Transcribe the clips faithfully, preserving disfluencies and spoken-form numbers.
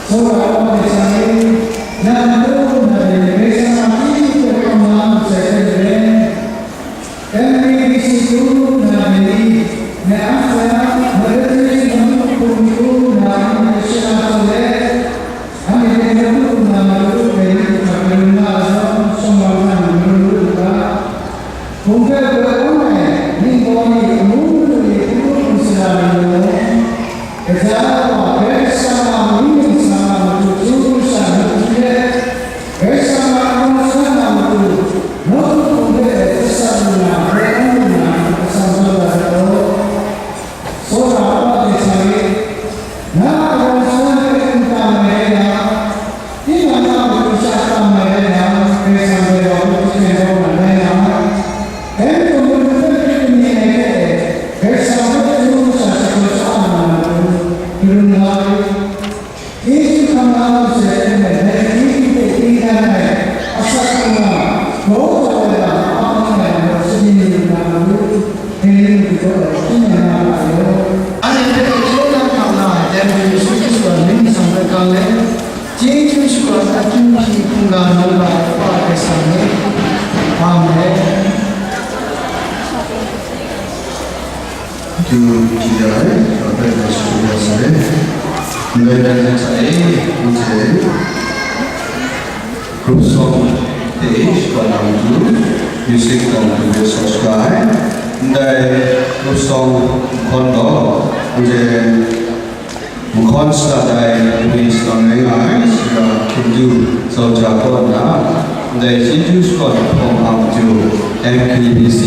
Sora wa de sa e, na tu na de Kaisang a pyi hpe hkam la masai hte maren, M K B C tu na de ni, na a sa, na de ni, na mu hkum tu na ni, na shara sa le, anhte na tu na na tu de ni, na tu na na, shawng wa na, na tu na. Hpung hpe goi hkrum ai ningbaw ni amu matu ni hkrum hkrum sara ni mung, gaja wa Karai Kasang a mying ningsang a matu chyeju sha matu hte, Karai Kasang a arawng san a matu nawku hpung hpe hkrat sa lu na, hkrai hkrum lu na, atsam jaw dat ai law. Sora wa de sa e, na arawng san hpe n tam ai rai yang, tinang a matu sha tam ai rai yang, Karai Kasang dai wa hpe hten kau na rai nga ai. Dai majaw, mung hpe hkrit kani ai hte, Karai Kasang hpe chyeju masha shapraw sha-a na matu, hkrit nga ai. Chyeju hkam la masai hte maren, dai chyeju hte htingdan ai, asak hkungga, grau jau ai lam a ap mat ai lam gaw shanin lu na matu, dai ni matu gaw hpyi na nga ga ai law. Anhte hpe chyeju hkam la ai, dai Madu Yesu Hkristu a mying ningsang hpe gang let, chyeju shakawn akyu hpyi hkungga nang ga ai Wa Karai Kasang e, Amen. Akyu hpyi ya ai, Wa Karai Kasang e, Amen. Ndai dan hta e, anhte group song hte shakawn na matu, music na matu hpe sawt shaga ai. Ndai group song nhkawn gaw, anhte nhkawn shada ai ni shadawn rai nga ai, Sara Hkindu Zauja kaw nna, ndai chyeju shakawn hpawng a matu, M K B C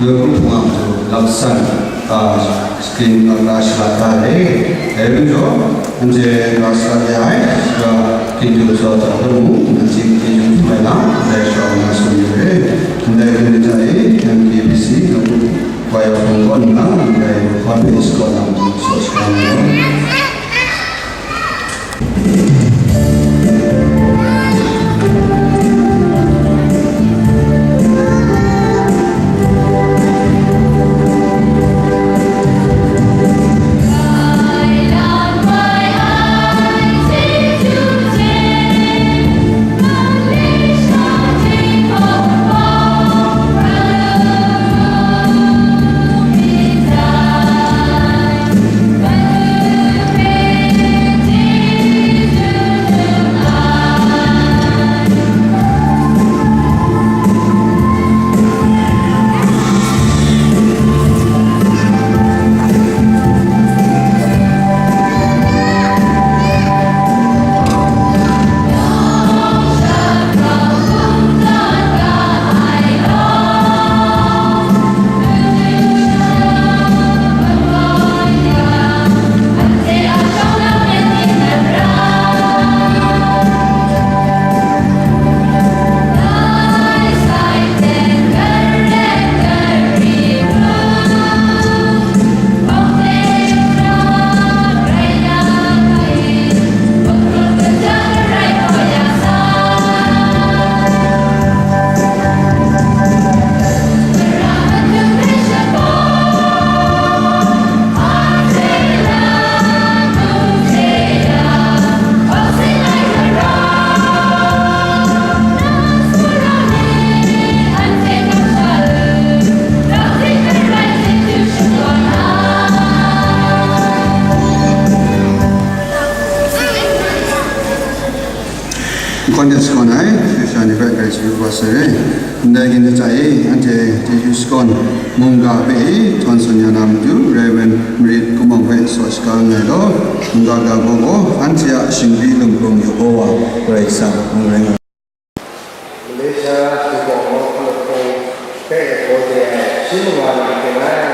nawku hpawng a matu, laksan, a, Screen na na shala da ai. Dai rai nna, anhte na sala ya ai, Sara Hkindu Zauja hpe mung, nanhte chyeju htum ai lam, ndai shawng na tsun yu re. Ndai rai nna, M K B C nawku wa ya hpung kaw nna, ndai hpa hpe shakawn na matu, sawt shaga na. Nkhawn de shakawn ai, shisha ni hpe grai chyeju kaba sai re. Ndai gin hta e, anhte chyeju shakawn mungga hpe e, htawng tsun ya na matu, Reverend Marit Kumawng hpe sawt shaga nngai law, mungga ga baw gaw, anhte a shingri lung hkrung Yehowa Karai Kasang mung rai nga. Malaysia Singpawng Mawhkalawt Hpung hpe galaw de ai shi manga ni hte ngai,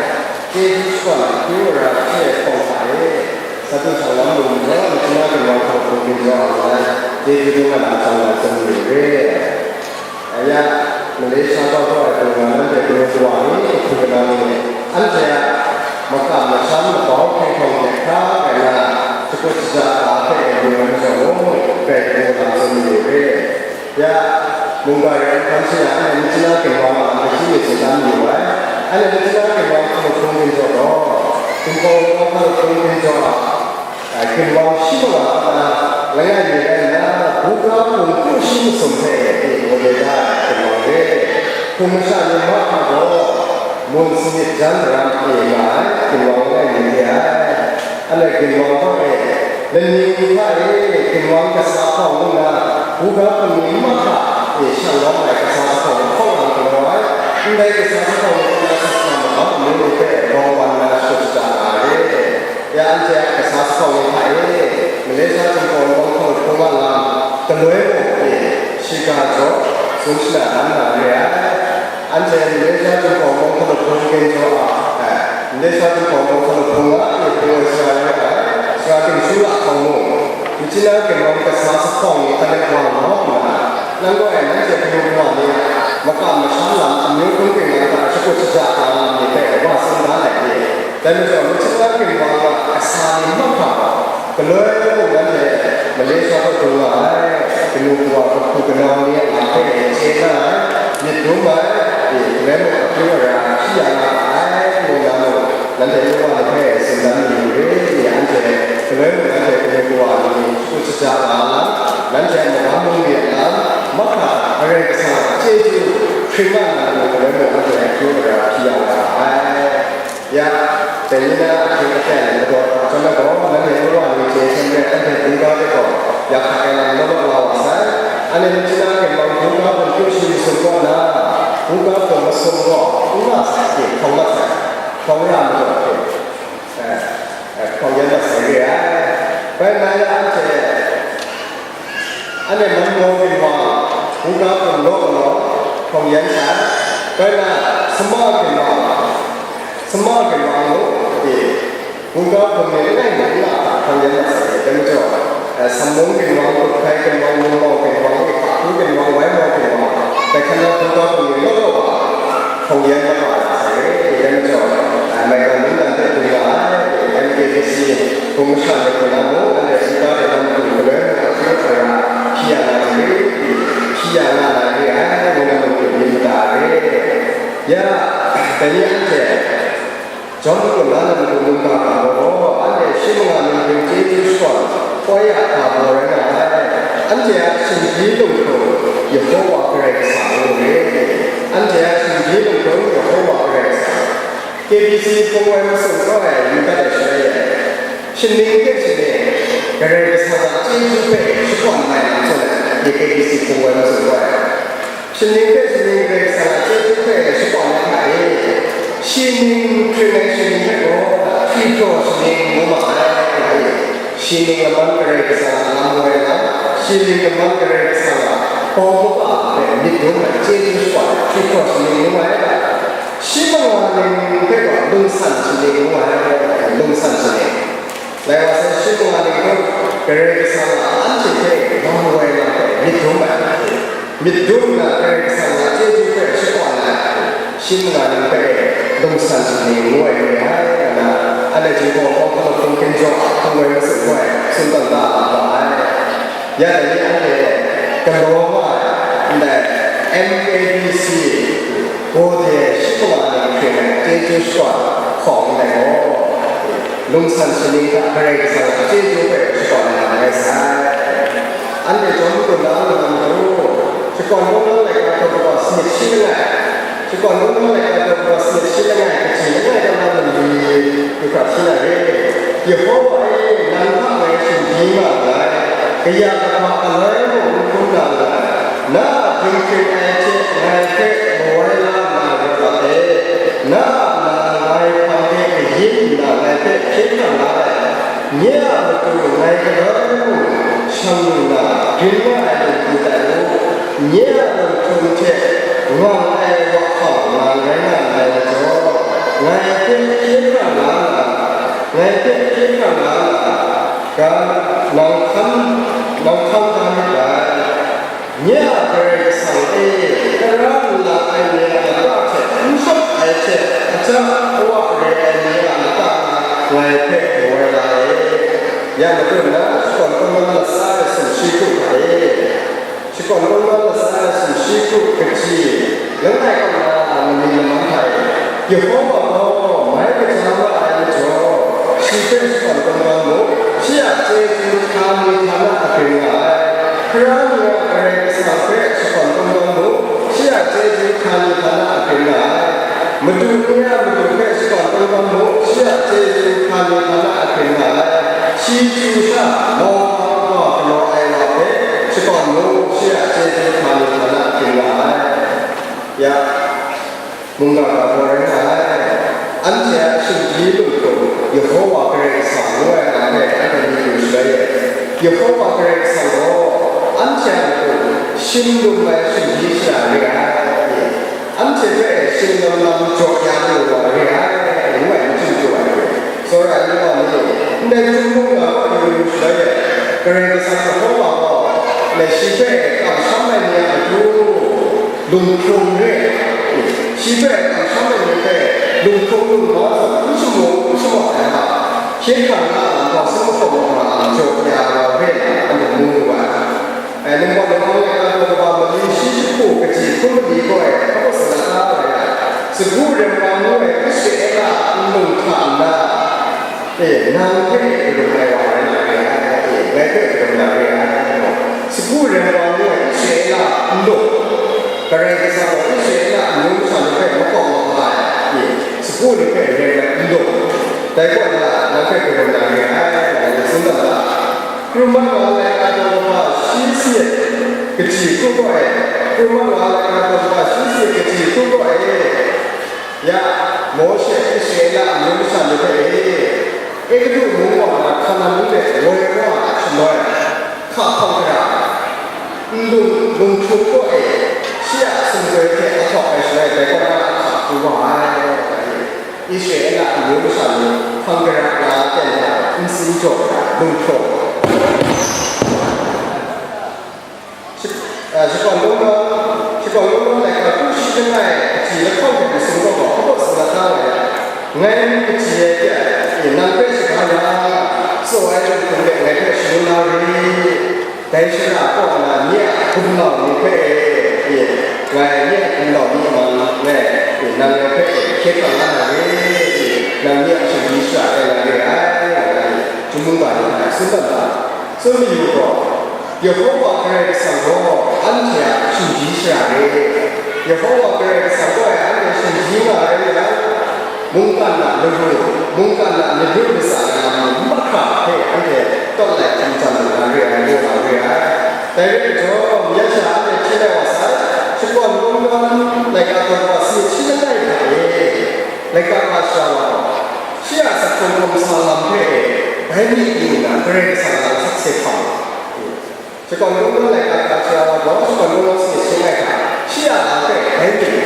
chyeju shakawn akyu ara hpyi ai hpawng hta e, sa du sa lam lu nna, Myitkyina Ginwang Hpung Hpung Ginwang a lam chyeju dum ai lam tsang na tsun lu re. Aya, Malaysia kau kau ai hpung nga nanhte kanu kawa ni, kahpu kanu ni, anhte a makam masham labau hpe hkawng hte hkra ai na, shakut shaja ga hpe e lu ai majaw, ngu ngu hpe galaw na tsun lu re. Ya, mungga rai hkam sha, anhte Myitkyina Ginwang a mahkyi mi tsun dan mayu ai. Anhte Myitkyina Ginwang hpung hpung ginjaw gaw, Singpawng Mawhkalawt Hpung ginjaw a, ai, ginwang shi manga hta na, Langai mi rai nna, buga hpung kru shi masum hpe e galaw da ai ginwang re. Hpung masha ni mahkra gaw, mun sanit jan daram e nga ai ginwang langai mi re ai. Anhte ginwang hta e, laning hta e, ginwang kasa hpawng nna, buga hpung ni mahkra e shanglawm ai kasa hpawng hkawng lang galaw ai, ndai kasa hpawng ni nna sasana magam amyu ni hpe bawng wan nna shakut shaja nga ai. Ya, anhte a kasa lahkawng ni hta e, Malaysia Jinghpaw Wunpawng Hkalup Hpung a lam galoi mung e, shiga jaw tsun shana dan na re ai. Anhte Malaysia Jinghpaw Wunpawng Hkalup Hpung ginjaw a, eh, Malaysia Jinghpaw Wunpawng Hkalup Hpung a e hpung ai sara rai ai, Sara Tingsu lahkawng mung, Myitkyina ginwang kasa lahkawng ni hta let wa lawm nna, nang gaw e nanhte kanu kawa ni a makam masham lam amyu hkrum hpring nang hta shakut shaja ai lam ni hpe wa tsun da ai ni? Dai majaw, Myitkyina ginwang a kasa ni mahkra gaw, galoi mung nanhte Malaysia kaw dung nga ai, kanu kawa, kahpu kanau ni a lam hpe chye na ai, myit dum ai, e, galoi mung akyu ara hpyi ya nga ai, ngu na mung, nanhte nu wa ni hpe tsun dan mayu re, anhte galoi mung nanhte kanu kawa ni shakut shaja nga lam, nanhte a magam bungli a lam, mahkra hta Karai Kasang a chyeju hkring nga na mung, galoi mung nanhte akyu ara hpyi ya nga ai. Ya, dai ni na ahkying aten ladaw hta chyawm ai gaw, nanhte nu wa ni chye hte maren anhte hkungga hte gaw yak hkak ai lam law law la wa sai. Anhte Myitkyina ginwang hkungga hpung kru shi masum kaw na, hkungga hpung masum gaw n nga sai, hkawng mat sai, hkawng ra majaw hte, eh, eh, hkawng yan mat sai re ai. Bai nna ya anhte, Anhte Manmawng ginwang, hkungga hpung law galaw, hkawng yan sai, bai na, Sama ginwang, Sama ginwang mung, e, hkungga hpung ni langai mi n na hta hkawng yan na sai, dai majaw, eh, Sammung ginwang, Kuthkai ginwang, Mungmawng ginwang, Hpaku ginwang, Waimawng ginwang, dai hkan na hkungga hpung ni law law wa, hkawng yan mat wa ai hta e, dai majaw, ai, maigan mungdan hpe bungga ai, M K B C, hpung masha ni hpe na mung, anhte hkungga hte na matu galoi mung akyu ara hpyi ya nga ai re, hpyi ya nga na re ai, ngu na matu myit mada re. Ya, dai ni anhte, Jawm Kungdawn na matu mungga ga gaw, anhte shi manga ningding chyeju shakawn, koi a hpabaw rai nga ai. Anhte a shinggyim lunghkrung Yehowa Karai Kasang ngu re. Anhte a shinggyim lunghkrung Yehowa Karai Kasang. K B C hpung woi masum kau ai yu dat ai shaloi e, shaning hte shaning Karai Kasang a chyeju hpe shakawn mai na tsun ai, K B C hpung woi masum kau ai. Shaning hte shaning Karai Kasang a chyeju hpe shakawn ai hta e, shi ning hkring ai shaning hpe gaw, hkripraw shaning ngu ma ai, nga ai. Shi ning laman Karai Kasang a lam woi na, shi ning laman Karai Kasang a hpawng kaba hpe myit dum ai chyeju shakawn ai hkripraw shaning ngu ai. Shi manga ning hpe gaw lungsan shaning ngu ai, lungsan shaning. Lai wa sai, shi manga ning gaw Karai Kasang a anhte hpe lam woi na hpe myit dum ai, myit dum nna Karai Kasang a chyeju hpe shakawn ai, shi manga ning hpe lungsan shaning ngu ai re ai, ngu na, anhte Jinghpaw Wunpawng Hkalup Hpung ginjaw a hpung woi masum gaw tsun tawn da na wa ai. Ya dai ni anhte galaw nga ai, ndai M K B C, Gawde shi manga ning hkring ai chyeju shakawn hkawng ndai gaw, lungsan shaning hta Karai Kasang a chyeju hpe shakawn ai lam rai sai. Anhte Jawm Kungdawn na matu, Shakawn Kungdawn laika hkawng kaba sanit shi langai, Shakawn Kungdawn laika hkawng kaba sanit shi langai, kaji langai taw na mali du hkra hti na re. Yehowa e, nang hta ngai shinggyim nga nngai, kaya kahpa galoi mung n hkrum na nngai. Na a dinghpring ai hte ngai hpe mawai la na rawt e, na a na ngai hpang de kayin nna ngai hpe hpyen hkrang la ai. Nye a matu ngai galoi mung shang lu nna, grin nga ai mung pru tai u. Nye a mung hkrung hte ngam ai wa hkawng nang rai nga ndai majaw, ngai hpe hpyen hkrang la nna, ngai hpe hpyen hkrang la nna, ga nang hkan, nang hkang da myit dai. Nye a Karai Kasang e, tara nlang ai ni a lata hte n shawt ai hte, aja awa re ai ni a lata na ngai hpe woi la e. Ya matu na, Shakawn Kungdawn latsa ai sumshi hku hta e, Shakawn Kungdawn latsa ai sumshi hku kaji, langai kaw na mali lamang hta e, Yehowa gaw mai kaja wa ai majaw, shi hpe Shakawn Kungdawn mu, shi a chyeju htani htana a grin Sara ni a Karai Kasang hpe shakawn kungdawn mu, shi a chyeju hkra ni hkra na a hkring nga ai. Madu ni a Madu hpe shakawn kungdawn mu, shi a chyeju hkra ni hkra na a hkring nga ai. Shi chyu sha, nawng hkra wa galaw ai wa hpe shakawn mu, shi a chyeju hkra ni hkra na a hkring nga ai. Ya, mungga ga gaw rai nga ai. Anhte a shinggyim lung hkum, Yehowa Karai Kasang ngu ai lam hpe anhte myit yu shaloi e. Yehowa Karai Kasang gaw anhte a matu shim lum ai shinggyim shara re ai. Anhte hpe shim lam lam jaw ya lu wa re ai, ngu ai, n chyu chyu ai. Tsawra ai nu wa ni, ndai Chyum mungga kaw yu yu shaloi e, Karai Kasang Yehowa gaw, ndai shi hpe kamsham ai ni a matu, lung hkrung re, shi hpe kamsham ai ni hpe lung hkrung lung kau hkrum n shamu n shamu ai hta, hkye hkrang na lam gaw sum makawp makam jaw ya ai wa hpe anhte mu lu ai. E, Ningpawt Ninghpang laika daw kaba mali shi jahku kaji hkrum mali gaw e, hpa baw sa na ta nga ya, sagu rem wa ngu ai Israela a nlung hta nna, e, nang hpe e karum ai wa rai na re ai, e, ngai hpe karum na re ai, sagu rem wa ngu ai Israela a nlung, Karai Kasang gaw Israela amyu masha ni hpe makawp makam ai, e, sagu ni hpe rem ai nlung, dai kaw na nang hpe karum na re ai, ngai tsun dan da. Hkrum ai wa laika daw kaba shi sanit kaji hkru gaw e, hkrum ai wa laika daw kaba shi sanit kaji hkru gaw e, ya, Mawshe Israela amyu masha ni hpe e, Egutu mung wa na Hkanan mung de woi wa ai shaloi, hka hpang hkra, nlung, lung hkrung gaw e, shi a sumsoi hte ahtawk ai shaloi dai kaw na hka hkru wa ai, nga ai. Israela amyu masha ni hpang gara na ten hta nsin jaw ai lung hkraw. Shi-, a, shakawn kungdawn, shakawn kungdawn laika hkru shi langai kaji lahkawng hte masum gaw gaw hpa baw sa na ta nga ya, ngai mi kaji ai hte, e, nang hpe shaga ya, tsaw ai lung hkum de ngai hpe shangun na ri? Dai shara kaw na nye a gumlau ni hpe e, e, ngai nye a gumlau ni man ngai, e, nang ngai hpe e hkye hkrang la na re, e, nang nye a shinggyim shara tai na re ai, nga ai, Chyum mungga ni hpe tsun dan da. Tsun mayu gaw, Yehowa Karai Kasang gaw anhte a shinggyim shara re. Yehowa Karai Kasang gaw anhte shinggyim nga ai rai yang, mungkan a laru, mungkan a myit lut latsa ai lam ni mahkra hpe anhte tawt lai hkam jang lu na re ai, nga na re ai. Dai rai nhtawm, ya sha anhte hpyi lai wa sai, shakawn kungdawn laika daw kaba sanit shi langai hta e, laika ga shara wa gaw, shi a asak hkrung hkawm sa lam hpe e, bai myit yu nna, Karai Kasang a sakse hkam. Shakawn kungdawn laika ga shara wa gaw, shakawn kungdawn sanit shi langai hta, shi a lam hpe bai myit yu,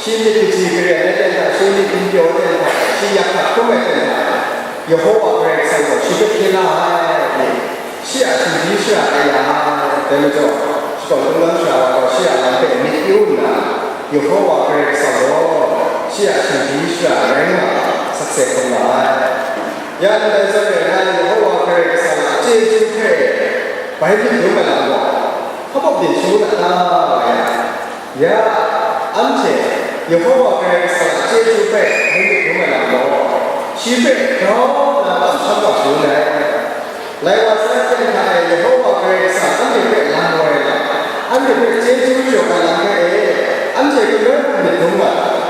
shi myit kaji karen ai ten hta, shi myit ginpyaw ai ten hta, shi yak hta hkrum ai ten hta, Yehowa Karai Kasang gaw shi hpe hkye la ai, shi a shinggyim shara tai ya ai. Dai majaw, shakawn kungdawn shara wa gaw shi a lam hpe myit yu nna, Yehowa Karai Kasang gaw shi a shinggyim shara rai nga ai, sakse hkrum nga ai. Ya ndai zawn e, nang Yehowa Karai Kasang a chyeju hpe bai myit dum ai lam gaw, hpa baw byin shangun a ta, nga ya? Ya, anhte Yehowa Karai Kasang a chyeju hpe bai myit dum ai lam gaw, shi hpe grau nna kamsham wa shangun ai. Lai wa sai, hkyen hkra e, Yehowa Karai Kasang anhte hpe lam woi ai lam, anhte hpe chyeju jaw ai lam hpe e, anhte galoi myit dum nga ai.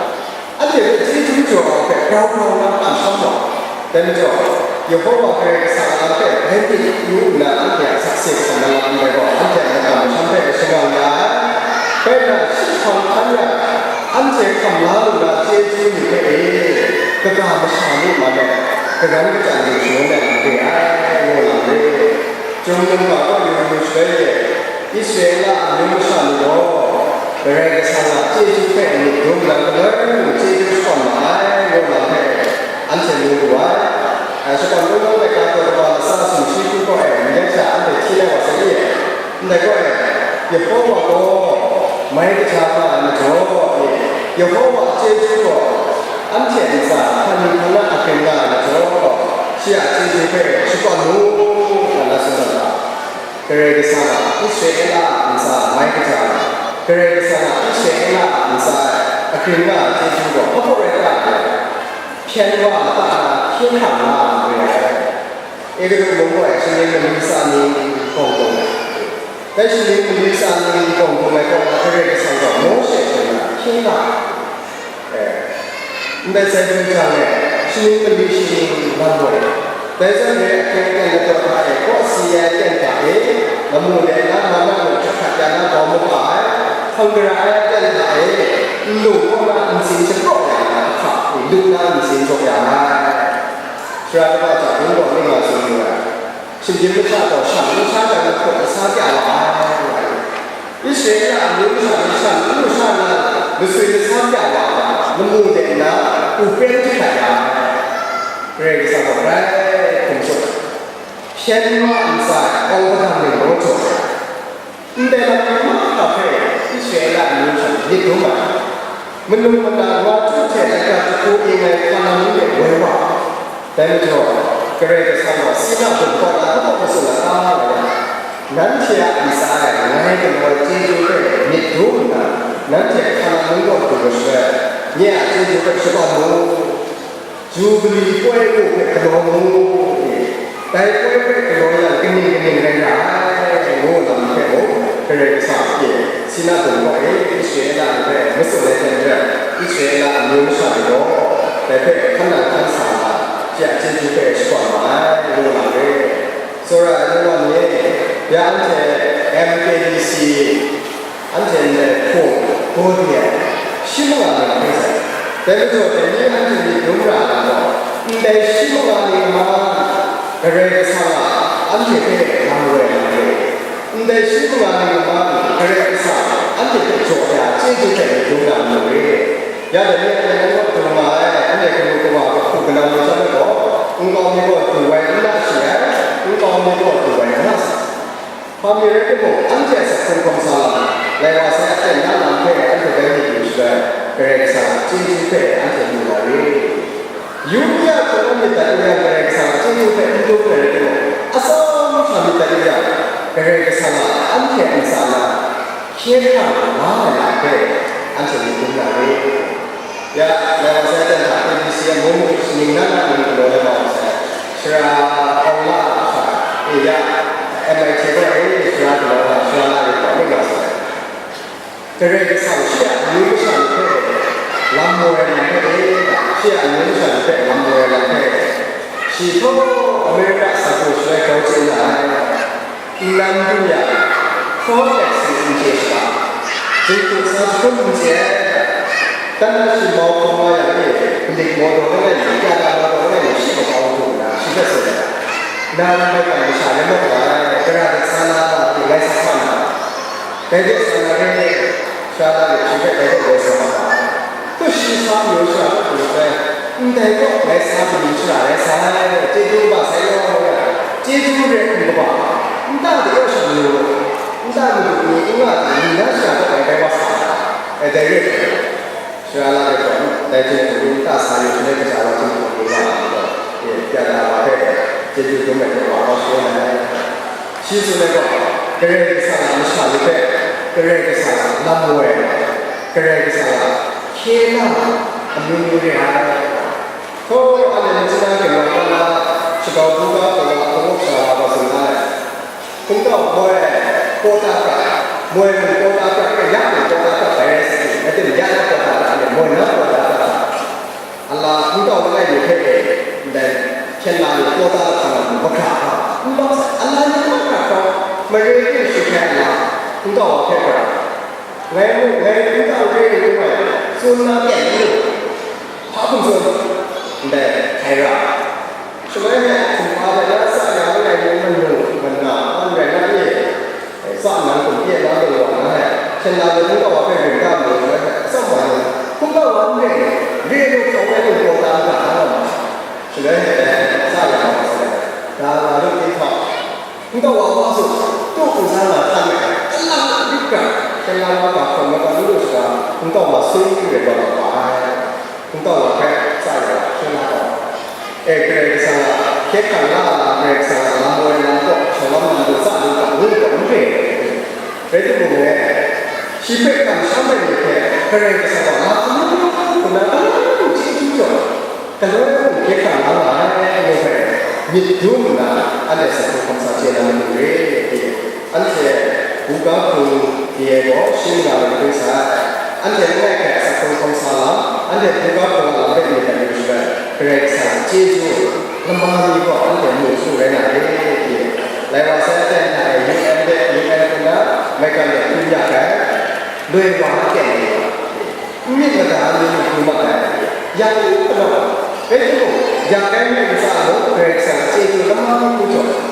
Anhte hpe chyeju jaw ai hpe grau grau nna kamsham wa. Dai majaw, Yehowa Karai Kasang a lam hpe bai myit yu nna, anhte a sakse hkam na lam ndai gaw, anhte a makam masham hpe shangang ya ai. Bai na, shi hpang hkan yang, anhte hkam la lu na chyeju ni hpe e, kaga masha ni man ai, karan kachyan lu shangun ai lam re ai, ngu lam re. Chyum mungga kaw yu yu shaloi e, Israela amyu masha ni gaw, Karai Kasang a chyeju hpe myit dum nang galoi mung chyeju shakawn ma ai, ngu lam hpe anhte mu lu ai. A, shakawn kungdawn laika daw kaba latsa sumshi hkru gaw e, ndai hta anhte hti lai wa sai i? Ndai gaw e, Yehowa gaw mai kaja nga ai majaw, Yehowa a chyeju gaw anhte a ntsa hkra ni hkra na a hkring nga ai majaw, shi a chyeju hpe shakawn mu, nga na tsun dat ga. Karai Kasang a Israela a ntsa mai kaja nga, Karai Kasang a Israela a ntsa e a hkring nga ai chyeju gaw hpa hpaw rai ta ai? Hpyen wa lata na hkye hkrang nga ai re ai. Egutu mung gaw e, shanglin mali tsa ni hkawng taw ai. Dai shaning mali tsa ni gawng hkrum ai kaw na Karai Kasang gaw Mawshe hte na hkye la, eh, ndai sai hpung jang e, shaning mali shaning lam gaw, dai zawn re ai aten ladaw hta e, kawsi ai aten hta e, lamu de na, mana nu hkrat hkrat ya na bawm maba ai, hpang gara ai aten hta e, nlung kaw na ntsin shapraw ya na, ahkang lu na ntsin jaw ya ai. Sara kaba hta gun gaw ning nga tsun lu ai. Shinggyim masha gaw shan lusha jang lahkawt lasa pya wa ai, nga ai. Israela amyu masha ni shan lusha na lasui lasa pya wa ai, lamu de nna, u pren jahkrat ya ai. Karai Kasang gaw grai hkum tsun ai. Hpyen wa ntsa ai awng padang ning majaw ai. Ndai lam mahkra hpe Israela amyu hte myit dum ai. Manung mana wa chyu hte laika jahku ing ai hpa lam ni de woi wa ai. Dai majaw, Karai Kasang gaw Sina bum kaw na kaw masun lata nga yang, nanhte a ntsa e ngai galaw ai chyeju hpe myit dum nna, nanhte hpa lam ni kaw du ai shaloi, nye a chyeju hpe shakawn mu. Jubili poi u hpe galaw mu, dai poi hpe galaw yang kaning kaning rai ra ai, ngu lam hpe mung, Karai Kasang pyi, Sina bum kaw e Israela ni hpe matsun ai hte maren, Israela amyu masha ni gaw dai hpe hkan nang hkan sa nna, shi a chyeju hpe shakawn ma ai, ngu lam re. Tsawra ai lungwan ni, ya anhte M K D C, anhte ndai hpung gaw di ai, shi manga ning hpe sai. Dai majaw, dai ni anhte myit dum ra ai lam gaw, ndai shi manga ning a man, Karai Kasang a anhte hpe lam woi ai lam re. Ndai shi manga ning a man, Karai Kasang anhte hpe jaw ya ai chyeju hte myit dum na majaw re. Ya dai ni anhte nang kaw du nga ai, anhte kanu kawa kahpu kanau ni sha gaw, nkau mi gaw du wai n na shi ai, nkau mi gaw du wai n na sai. Hpa mi rai timung, anhte a sakse hkawm sa lam, lai wa sai a teng na lam hpe anhte bai myit yu shaloi, Karai Kasang a chyeju hpe anhte mu na re. Yu mi a hkawm myit dat n yang, Karai Kasang a chyeju hpe n dum ai rai timung, atsawm hkra myit dat n yang, Karai Kasang a anhte a ntsa na hkye hkrang la ai lam hpe anhte myit dum na re. Ya, lai wa sai jan hta A B C a mung shaning na na ning galaw ai wa sai, Sara Aung La a kasha, e ya, M I T gaw e, Sara galaw na, Sara la yu gaw ning wa sai. Karai Kasang shi a amyu masha ni hpe lam mu ai lam hpe e, shi a amyu masha ni hpe lam mu ai lam hpe, shi htaw America sa pru shaloi grau chye na ai. Nlang du yang, hkaw taksi n chye shara, zingku sa jahkrum n chye ai, dan na shi mau hkrum wa yang e, galik mau daw langai mi, ya da mau daw langai mi, shi makau du nna, shi hpe tsun ai, nang maigan masha rai mat nga ai, gara dat sa na, ngai sa sa na, dai de sa na re, sha na yu shi hpe dai de dai sa na. Kashi sa pru sara hkrum hpe, ndai kaw ngai sa pru sara rai sai, chyeju kaba sai law, chyeju re hkum kaba, nta de yaw sha mayu, nta madu ni n nga ai ni na sha kaw ngai bai wa sa ai, dai re ai. Sara la de gaw, dai chyeju ni nta sa yu shaloi kaja wa chyeju ni nga ai gaw, e, pya da wa hpe, chyeju dum ai hte wa kau shagun ai. Shi tsun ai gaw, Karai Kasang a masha ni hpe, Karai Kasang a lam woi ai, Karai Kasang a hkye la ai amyu myu re ai. Hkaw anhte Machina ginwang kaw na shakau du ga hkawm a, hkawm sara wa tsun la ai. Hkungtau moi ai kawta pra, moi mung kawta pra, ya mung kawta pra bai rai sa, rai timung, ya na kawta pra, moi na kawta pra, a la hkungtau langai mi hpe e, ndai hpyen la ni kawta lahkang a mung mahkra hkra, n bang sai, a la ni mahkra hkra, mare hte shi hkrai a la, hkungtau wa hpe pra. Ngai mu, ngai hkungtau re ai rai, tsun na pyan n lu, hpa hkum tsun, ndai hkai ra. Shaloi hpe, hkumhpa hte na tsa ya langai ni manu, mana, man rai na ni? Tsa nang hkum pyi na lung wa na he, hpyen la ni hkungtau wa hpe ring ga mu, shaloi hpe, atsam wa ni, hkungtau wa n re ni, re lu hkawng ai ni gaw ta n ga na nga ma. Shaloi hpe, tsa ya wa sai, ga nga lu ti hta, hkungtau wa wa su, tu hkum sa nga htan ai, alang a dik ga, hpyen la wa ga hkawm na ga lu lu shaga, hkungtau wa sung hkri rai wa ga wa ai. Hkungtau wa hpe tsa ya, hkye la ai. E, Karai Kasang a hkye hkrang la ai lam, Karai Kasang a lam woi lam kaw, shawng lam lam lu tsa lu ga, ngu gaw n re ai. Rai timung, shi hpe kamsham ai ni hpe Karai Kasang a lam amyu hku na, chyeju jaw, galoi mung hkye hkrang la nga ai, ngu hpe myit dum nna, anhte sa hkrum hkawm sa chye na matu re, anhte Buga hpung ni e gaw shi manga ni hpung sa ai. Anhte langai hkrai asak hkrung hkawm sa lam, anhte buga hpung a lam hpe myit ai yu shaloi, Karai Kasang a chyeju, lama ni gaw anhte mu su rai na re, i. Lai wa sai, aten hta e U N de, U N hpung na, maigan de hpung yak ai, loi wa na kyen ni gaw, n myit mada ai ni mung hpung mat ai, yang n galaw, rai timung, yak ai myit ntsa mung Karai Kasang a chyeju lama ni hpung jaw ai.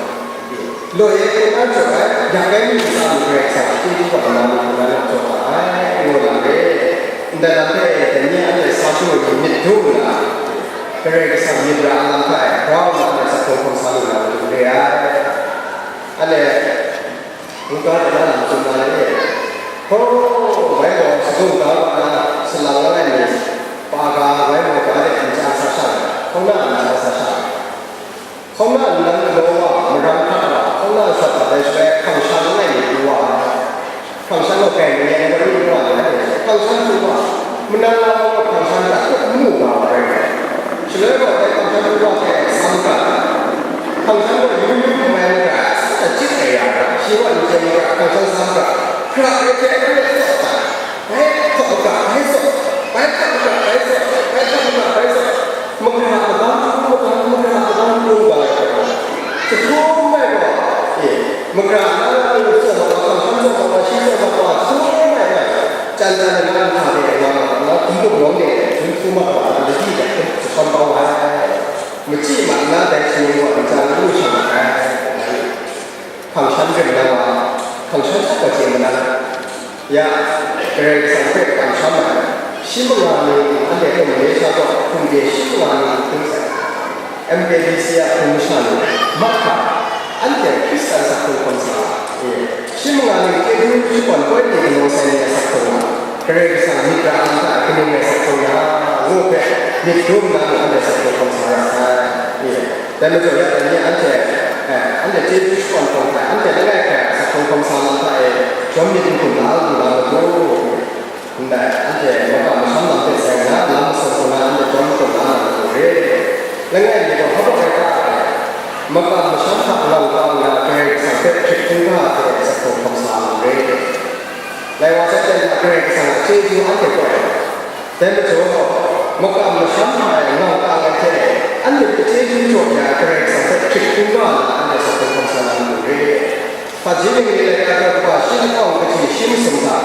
Loi e hpung na jaw ai, yak ai myit ntsa mung Karai Kasang a chyeju gaw lama ni hpung na jaw ai, ngu na re. Ndai lam hpe e, dai ni anhte sa shung ai myit dum nna, Karai Kasang myit ra ai lam hta e grau nna anhte asak hkrung hkawm sa lu na matu re ai. Anhte, buga de na lam tsun na le, hkaw, bai gaw sadung ga wa na, salang langai mi, pa ga, bai gaw ga de n chya sa sha, hkauna n chya sa sha. Hkauna nnan galaw wa, marang hkra wa, hkauna shawt dat ai shaloi, hkang shan langai mi pru wa ai. Hkang shan gaw kai mayan ai, wa ru wa ai, hkang shan pru wa, manan lam gaw hkang shan hta hkut n mu ga wa ai. Shaloi gaw dai hkang shan pru wa hte sam ga, hkang shan gaw yu yu mai ai hkra, sa chyit ai ya hkra, shi gaw n chye ai hkra, hkang shan sam ga, hkra ai hte n rai tsawt ga, bai hkawk ga, bai tsawt, bai hkawk ga, bai tsawt, bai hkawk ga, bai tsawt. Makra agam hkrum makra, makra agam hkrum ga ai hkra, jahtum ai gaw, e, makra na na lu tsawm ai wa, hkang hkam tsawm ai wa, shi tsawm ai wa, jahtum ai ga, chyan chyan ai na, nhka de ai wa, na, hkum hkum rawng de, hkum hkum ai wa, na, ladi de, hkum jahkawm kau ai. Machyi ma na dai shanhte gaw ntsa na lu shang ai. Hkang shan rim na wa, hkang shan hta gaw chye ma na. Ya, Karai Kasang hpe kamsham ai, shi manga ni anhte Karai Kasang sha kaw hkum de shi manga ni hkrum sai. M K B C a hpung masha ni, mahkra, anhte Hkristan asak hkrung hkawm sa ai. Shi manga ni chyeju shakawn poi ni kanau sai ni asak hkrung ai. Karai Kasang myit ra ai lam hta kaning rai asak hkrung ya, ngu hpe myit dum nna mung anhte asak hkrung hkawm sa ra sai. Dai majaw ya dai ni anhte, eh, anhte chyeju shakawn hkawm hkrai, anhte langai hkrai asak hkrung hkawm sa lam hta e, jawm myit n hkum la lu na matu, ndai anhte makam masham lam hpe tseng nna, lam masum hku na anhte jawm hkum la na matu re. Langai mi gaw hpa rai ta ai, makam masham hta lang kau nna Karai Kasang hpe hkrit hkungga hte asak hkrung hkawm sa lam re. Lai wa sai, jan hta Karai Kasang a chyeju anhte koi ai. Dai majaw, makam masham hta e ngau kang ai hte, anhte hpe chyeju jaw ya ai Karai Kasang hpe hkrit hkungga nna anhte asak hkrung hkawm sa na matu re. Hpaji ningli laika taw kaba shi lahkawng kaji shi masum hta,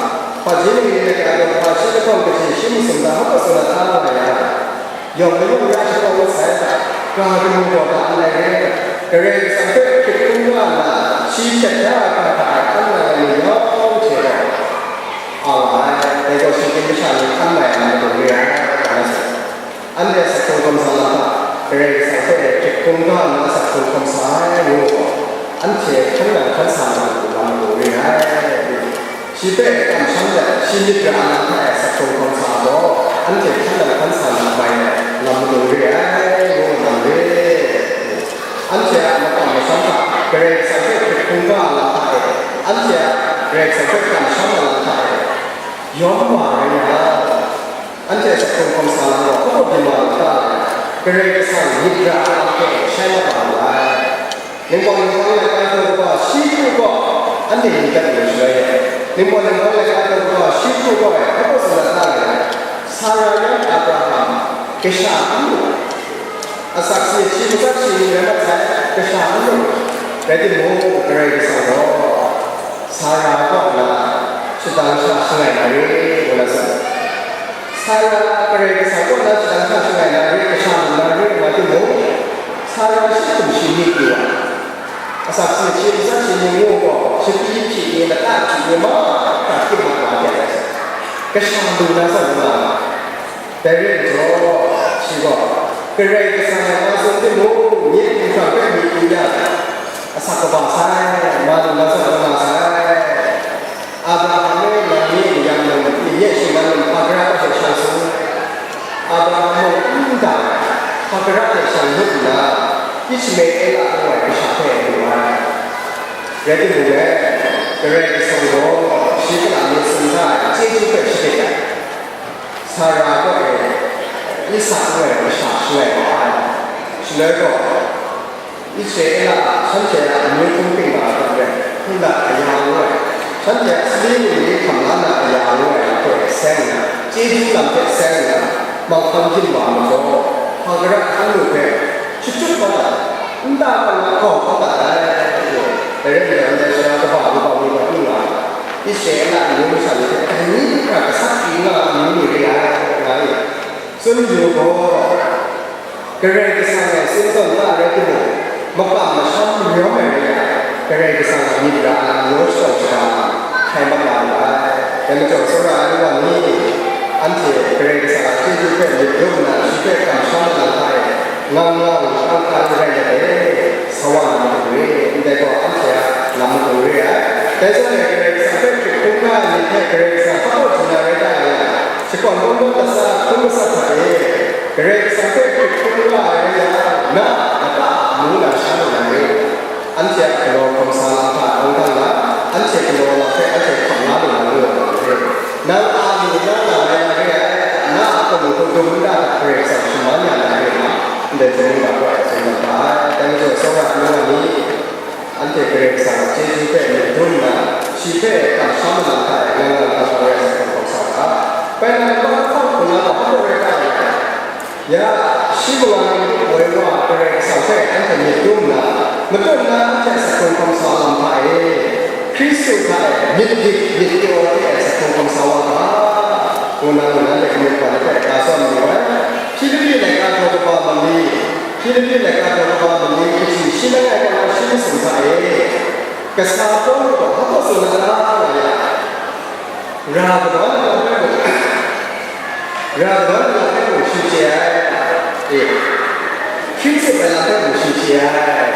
hpaji ningli laika taw kaba shi lahkawng kaji shi masum hta hpa tsun na hta nga ya, yawng mayawng ya shakawn mat sai hta, ga kanu gaw ga n ai re, Karai Kasang hpe hkrit hkungga nna, shi hpyak da ai ga hta e hkan nang ai ni yawng hte gaw, a nga ai, dai gaw shinggyim masha ni hkan mai ai lam matu re ai, nga ai. Anhte asak hkrung hkawm sa lam hta, Karai Kasang hpe hkrit hkungga nna asak hkrung hkawm sa ai ngu gaw, anhte hkan nang hkan sa na matu lam matu re ai. Shi hpe kamsham let, shi myit ra ai lam hta e asak hkrung hkawm sa gaw, anhte hkan nang hkan sa na mai ai lam matu re ai, ngu nga re. Anhte a makam masham hta Karai Kasang hpe hkrit hkungga ai lam hta e, anhte a Karai Kasang hpe kamsham ai lam hta e, yawm wa rai nga, anhte asak hkrung hkawm sa lam gaw hpa byin wa lu ta ai, Karai Kasang myit ra ai lam hpe shai mat wa lu ai. Ningpawt ninghpang laika taw kaba shi hkru gaw, anhte n gat lu shaloi e, ningpawt ninghpang laika taw kaba shi hkru gaw e, hpa tsun na ta ai, Sara yan Abraham kasha n lu, asak si shi matsat shi ni rai mat sai, kasha n lu, rai timung, Karai Kasang gaw Sara kaw na shadang sha shangai na re, ngu na tsun. Sara Karai Kasang kaw na shadang sha shangai na re, kasha lu na re, nga timung, Sara shi hkum shi myit yu ai. Asak si shi matsat shi ni ngu gaw, shapyi hpyi ni, lata hpyi ni, mahkra hkrit mat wa ai. Kasha lu na zawn nga, dai re ai majaw, shi gaw, Karai Kasang a wa tsun timung, myit hkrang hpe myit yu yang, asak kaba sai, ma lu na zawn nga sai. Abraham e, nang nye mayam num, nye shinggan num hpa gara hpe shang sung ai. Abraham mung n dang, hpa gara hte shang ngut nna, Ishmaela ngu ai kasha hpe mu ai. Rai timung e, Karai Kasang gaw shi hkra myit tsun da ai chyeju hpe shadit ai. Sara kaw e Isak ngu ai kasha shangai wa ai. Shaloi gaw, Israela a, shanhte a amyu hpung hpring ma ai hpe hpundat aya ngu ai, Anhte a sali ni hkam la na aya ngu ai lam hpe seng nna, chyeju lam hpe seng nna, manghkam hpyin wa majaw, hpa gara hkan lu hpe shachyut kau dat ai, nta kau na hkawng kau dat ai, dai rai nna, ndai sara kaba kaba ni wa lu nga ai, Israela amyu masha ni hte dai ni hkra gasat kyu nga ai amyu ni re ai, nga ai. Tsun yu gaw, Karai Kasang e tsun tawn da rai timung, makam masham mayawm ai rai yang, Karai Kasang a myit ra ai majaw shadawn shaga hkrai mat na lu ai. Dai majaw, tsawra ai wa ni, anhte Karai Kasang a chyeju hpe myit dum nna, shi hpe kamsham ai lam hta e, ngang ngang hkang hkang rai let e, sa wa na matu re, ndai gaw anhte a lam matu re ai. Dai zawn e, Karai Kasang hpe hkrit hkungga ai myit hpe Karai Kasang hpa kaw du na rai ta nga yang, shakawn kungdawn latsa hkrum matsat hta e, Karai Kasang hpe hkrit hkungga ai rai yang, na a lata a mung na sha lu na re. Anhte a galaw hkawm sa lam hta awng dang na, anhte galaw lam hpe anhte hkam la lu na re. Nang a lu na na rai na re ai, na a hkum hkrum nta hta Karai Kasang shaman ya na re nga, ndai hte mung ga gaw ai tsun na ga ai. Dai majaw, tsawra ai wa ni, anhte Karai Kasang a chyeju hpe myit dum nna, shi hpe kamsham ai lam hta e ngang ngang hkang hkang rai sa hkawm sa ga, bai na, nang mahkra hkawng hkungga gaw hpa rai ta nga ai. Ya, shi manga ni woi wa Karai Kasang hpe anhte myit dum nna, matut nna anhte a sa hkawm hkawm sa lam hta e, Hkristu hta e myit dik myit pyaw hte sa hkawm hkawm sa wa ga, ngu nna ngu nanhte kamik wa ni hpe ga tsawm mayu ai. Hpilipi laika daw kaba mali, Hpilipi laika daw kaba mali kaji shi langai kaw na shi masum hta e, kasa Pawlu gaw hpa gaw tsun na ta nga ya, ra kaba na lam hpe mung, ra kaba na lam hpe mung shi chye ai, e, hpyi tsup ai lam hpe mung shi chye ai,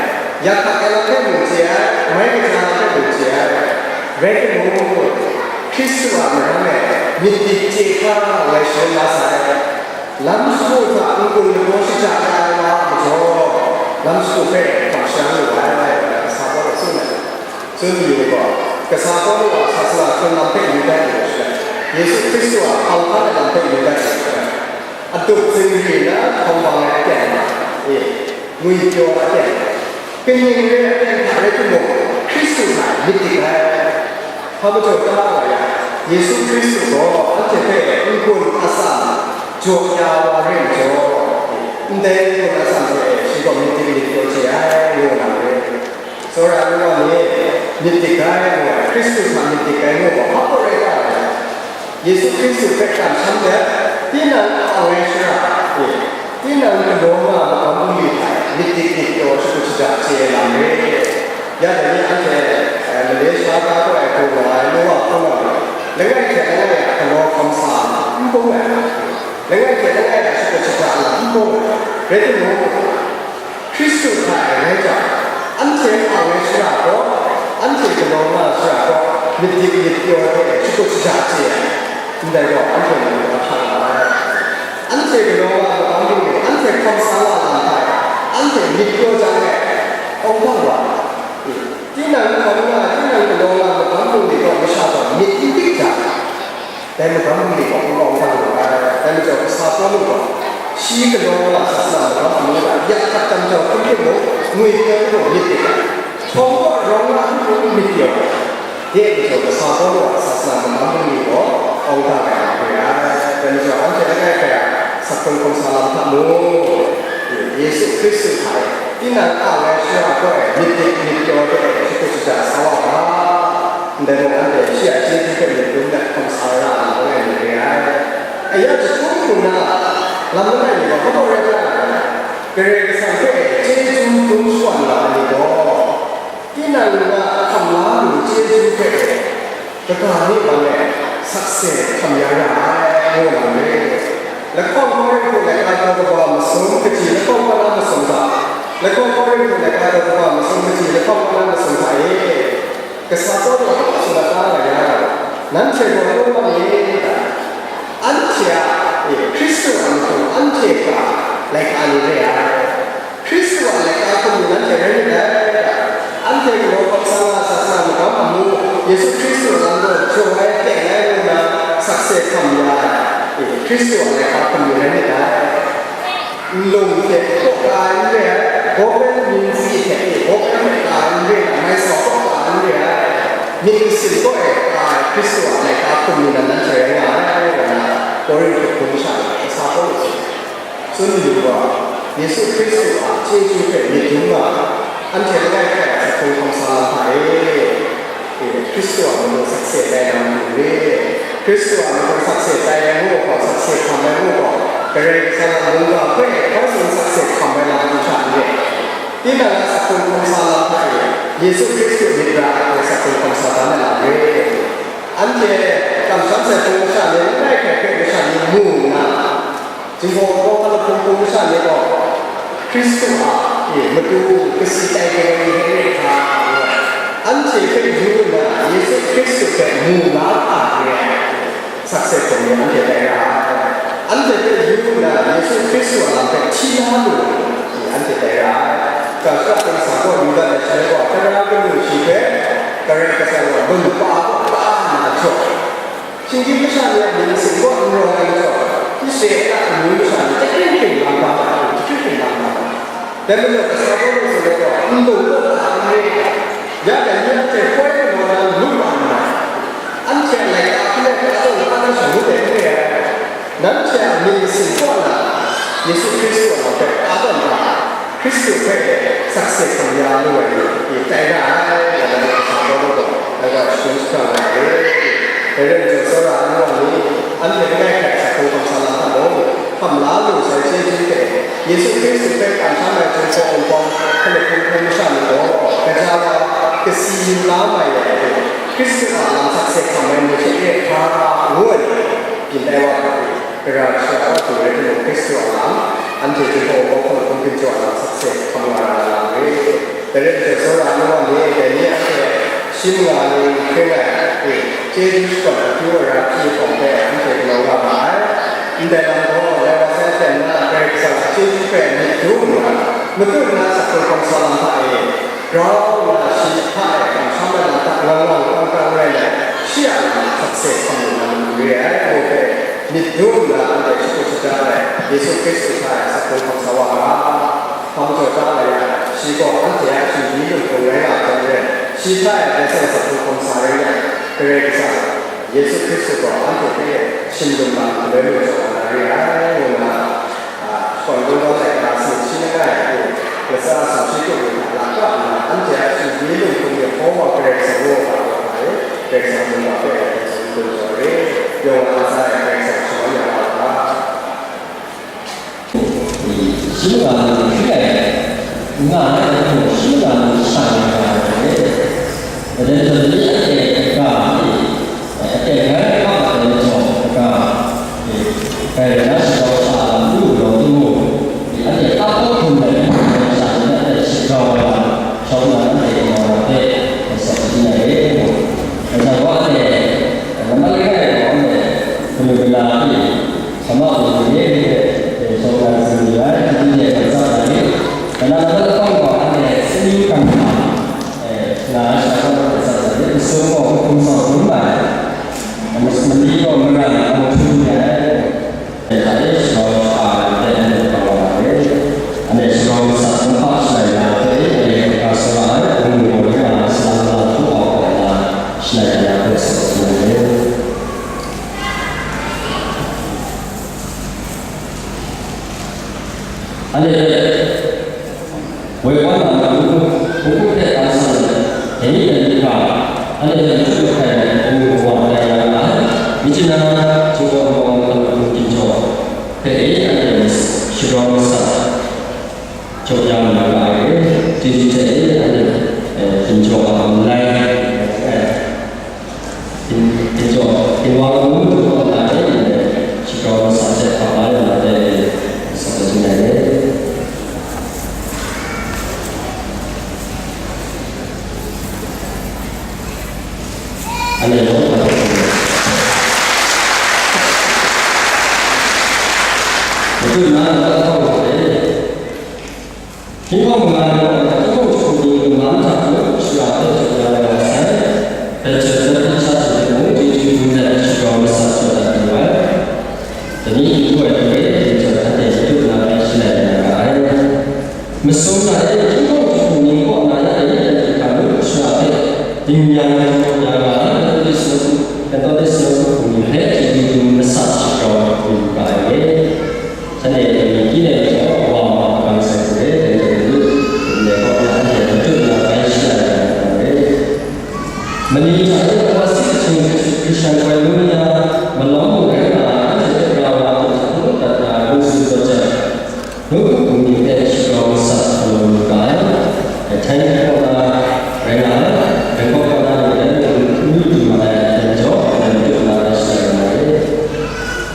yak hkak ai lam hpe mung chye ai, mai kaja lam hpe mung chye ai, rai timung, Hkristu a marang e myit dik chye hkra ngai sharin la sai. Lam shagu hta n-gun lagaw shaja ai wa a majaw, lam shagu hpe hkam sha lu ai, ngu ai, kasa Pawlu tsun ai. Tsun mayu gaw, kasa Pawlu a sasana hkrun lam hpe yu dat yu ai shaloi, Yesu Hkristu a hpang hkan ai lam hpe yu dat yu ai shaloi, adup zingri na hkawm bang ai aten hta e, ngwipyaw ai aten hta, kaning re ai aten hta rai timung, Hkristu hta myit dik ai. Hpa majaw ta nga yang, Yesu Hkristu gaw anhte hpe n-gun atsam jaw ya wa re majaw, ndai n-gun atsam hte shi gaw myit dik myit pyaw chye ai, ngu na re. Tsawra ai wa ni, myit dik ai ngu ai, Hkristu hta myit dik ai ngu gaw hpa gaw rai ta ai? Yesu Hkristu hpe kamsham let, tinang a ang ai shara e, tinang galaw nga ai magam bungli hta e myit dik myit pyaw shakut shaja chye ai lam re. Ya dai ni anhte, eh, Malaysia ga gaw ai hku nga ai Noa hpung na ni, langai hte langai a galaw hkawm sa lam n bung ai, langai hte langai a shakut shaja lam n bung ai, rai timung, Hkristu hta e rai jang, anhte ang ai shara gaw, anhte galaw nga ai shara gaw, myit dik myit pyaw hte shakut shaja chye ai, ndai gaw anhte mung ahkyak nga ai. Anhte galaw nga ai magam bungli, anhte hkawm sa nga lam hta e, anhte myit pyaw jang e, awng dang wa, tinang hkawm nga, tinang galaw nga ai magam bungli gaw masha gaw myit n dik jang, dai magam bungli gaw n awng dang lu ai. Dai majaw, kasa Pawlu gaw, shi galaw nga ai sasana magam amu hta yak hkak tam jau hkrum hkrum mung, ngwipyaw mung myit dik ai, htawng kaw rawng nga hkrum hkrum myit pyaw ai. Dai majaw, kasa Pawlu a sasana magam bungli gaw awng dang ai hku re ai. Dai majaw, anhte langai hpe a sa hkawm hkawm sa lam hta mung, Yesu Hkristu hta e tinang a ang ai shara gaw e myit dik myit pyaw hte shakut shaja sa wa ga. Ndai mung anhte shi a chyeju hpe myit dum let hkawm sa ra ai ni rai nga ai. Aya jahtum hku na, lam langai mi gaw hpa gaw rai nga ai. Karai Kasang hpe chyeju dum shawan nga ai ni gaw, tinang na hkam la lu chyeju hpe kaga ni man e sakse hkam ya ra ai, ngu na re. Lahkawng Hkawhkrit hku laika daw kaba masum kaji lahkawng kau na masum hta, lahkawng Hkawhkrit hku laika daw kaba masum kaji lahkawng kau na masum hta e, kasa Pawlu a hpa tsun dat da nga yang, nanhte gaw n-gun wa ni? Anhte a, e, Hkristu a matu anhte hkra laika ni re ai. Hkristu a laika hkum ni nanhte rai myit dai. Anhte galaw hkawm sa nga ai sasana magam amu, Yesu Hkristu a lam gaw jaw ai, teng ai ngu nna sakse hkam ya ai, e, Hkristu a laika hkum ni rai myit dai. Nlung hte hpaw ka ai n re ai, gawp ai ningsi hte e gawp ai hpaw ka ai n re ai, mai sau hpaw ka ai n re ai, myit masin kaw e Hkristu a laika hkum mi nan nanhte rai nga ai, ngu na Korinhtu hpung masha ni kasa Pawlu hpe tsun yu wa, Yesu Hkristu a chyeju hpe myit dum nga ai, anhte langai hkrai a hkungga hkawm sa lam hta e, e, Hkristu a matu sakse tai na matu re, Hkristu a matu sakse tai ai ngu gaw, sakse hkam ai ngu gaw, Karai Kasang a mungga hpe hkoi tsun sakse hkam ai lam hte sha n re. Tinang a hkungga hkawm sa lam hta e, Yesu Hkristu myit ra ai hpe hkungga hkawm sa dan ai lam re. Anhte kamsham sai hpung masha ni langai hkrai hpe masha ni mu nna, Jinghpaw Wunpawng hkap lahkawng hpung masha ni gaw Hkristu a, e, matu kasi tai hkrai ni hpe ret hkra, anhte hpe yu nna Yesu Hkristu hpe mu la hkra re ai sakse hkawm ni anhte tai ra ai. Anhte hpe yu nna Yesu Hkristu a lam hpe hti la lu ai ni anhte tai ra ai. Ga shara ting sa gaw yu dat ai shaloi gaw, tara kanu shi hpe Karai Kasang gaw lung pa kaw ta nna jaw, shinggyim masha ni a mying sing gaw n rawng ai majaw, Israela amyu masha ni chyahkring hkring lang ga ai, chyahkring hkring lang ga ai. Dai majaw, kasa Pawlu hte gaw, ndung kaw na n re ai, ya dai ni anhte hkoi galaw na lu wa nna, anhte a laika hpe ka tawn ka na shangun ai n re ai. Nanhte a mying sing kaw na, Yesu Hkristu a lam hpe ka tawn ga, Hkristu hpe sakse hkam ya lu ai ni, tai na ai, nga na kasa Pawlu gaw, dai wa shadum jahprang ai. Dai rai majaw, tsawra ai nu wa ni, anhte langai hkrai a hkungga hkawm sa lam hta mung, hkam la lu sai chyeju hte, Yesu Hkristu hpe kamsham ai Jinghpaw Wunpawng hkalep hpung hpung masha ni gaw, gaja wa, kasi yu la mai ai hte, Hkristu a lam sakse hkam ai ni hte e hkra ngu ai ni, byin tai wa hkra, gara shara wa hku rai timung, Hkristu a lam, anhte Jinghpaw Wunpawng hkalep hpung hpung jaw ai lam sakse hkam nga ra ai lam re. Dai rai majaw, tsawra ai nu wa ni, dai ni anhte shi manga ni n hkring ai, e, chyeju shakawn akyu ara hpyi hkawm hpe anhte galaw nga ma ai. Ndai lam gaw, lai wa sai hten na Karai Kasang a chyeju hpe myit dum nna, matut na hkungga hkawm sa lam hta e, grau nna shi hta e kamsham ai lam hta ngang ngang kang kang rai nna, shi a lam sakse hkam lu na matu re ai, ngu hpe myit dum nna anhte shakut shaja ai Yesu Hkristu hta e hkungga hkawm sa wa ga. Hpa majaw ta nga yang, shi gaw anhte a shinggyim lung hpung rai nga ai hte maren, shi hta e Karai Kasang hkungga hkawm sa rai yang, Karai Kasang, Yesu Hkristu gaw anhte hpe shim lu na, galoi lu jaw na re ai, ngu nna, a, shakawn kungdawn laika sanit shi langai, latsa sumshi tup ni hta lak kap nna, anhte a shinggyim lung hpung de hpaw wa Karai Kasang ngu ga ai hta e, Karai Kasang mungga hpe Karai Kasang n-gun jaw re, yawng a ntsa e Karai Kasang shaman ya wa ai hta. Shing nga lu hkri ai, nga ai hku shing nga lu shang ai nga ai hte, dai hte maren anhte kaga hte, anhte grai hkap ai majaw kaga, grai rai na shagrau sa ai lam n lu galaw timung, anhte kap kawp hkrum ai hku sha ni hte shagrau ai lam, shawng nnan anhte galaw ai hte, asak sharin ai re. Dai gaw anhte, nambat langai gaw anhte, kanu kala hte, Sa ma gaw, ni e ni hte, e, shawng nnan tsun yu ai, ni e hpe tsap ai ni, kanan na lahkawng gaw, anhte saning hkam hkam, e, nga ai sha gaw hpe tsap ai ni, masum gaw hkum tsawm hkrum ai, mas-, mali gaw maran hkam hkrum ai, e, hta e shagrau shaka ai hte anhte hkam wa ai, anhte shagrau masat kumhpa shalai na hpe, e, hkra sara ai, hkungga gaw rai nga ai, salang lam hkawhkau ai na, shalai ai na hpe sa ai. Anhte hpe woi wa na matu, hkungga hpe dan san let, dai ni dai ni hkra, anhte hpe machyu mahkai ai hkungga wa tai ya nga ai. Myi chyu na, Jinghpaw Wunpawng hkalem hpung ginjaw hpe e, anhte shagrau masat jaw ya na nga ai, chyeju hte e, anhte, e, ginjaw a malai, Tin-, tinjaw, tingwang ngu matu kaw na e, ndai shagrau masat hte hpa la ya na de, sa da jin ai re. Anhte yawng hpa hkawm ai. Matu na na hkawng hkawm ai. Hkingbawng manga ni gaw, hkingbawng jahku ni mung man hta mung shara hpe jaw ya na wa sai. Petro zawn hpyi sha hte mung, chyeju dum let, shagrau masat jaw dat yu ai. Dai ni n du ai hku e, Petro anhte matut na hpe shalai na ra ai. Masum na e, hkingbawng jahku ni kaw na ya e, nanhte hkra mung shara hpe ding yang jaw ya nga ai, nanhte sut Methodist Hpung ni hpe chyeju masat shagrau yu ga ai. Shanhte ni hpyi ai majaw, wa ma magam sai hku re, dai hte matu, ndai kaw na anhte matut na bai shalai ai lam re. Mali hta e Awasi Kashu Hkristan Koinonia malawng mung rai nga ai, anhte hpe ra wa hte hkungga dat na ai lungsi zawn jang, Nawku Hpung ni hpe shagrau masat galaw lu ga ai. Thailand kaw na rai nga ai, Bangkok kaw na ni rai nga lu lu lu ma ai, dai majaw, dai majaw na rai shalai nga ai.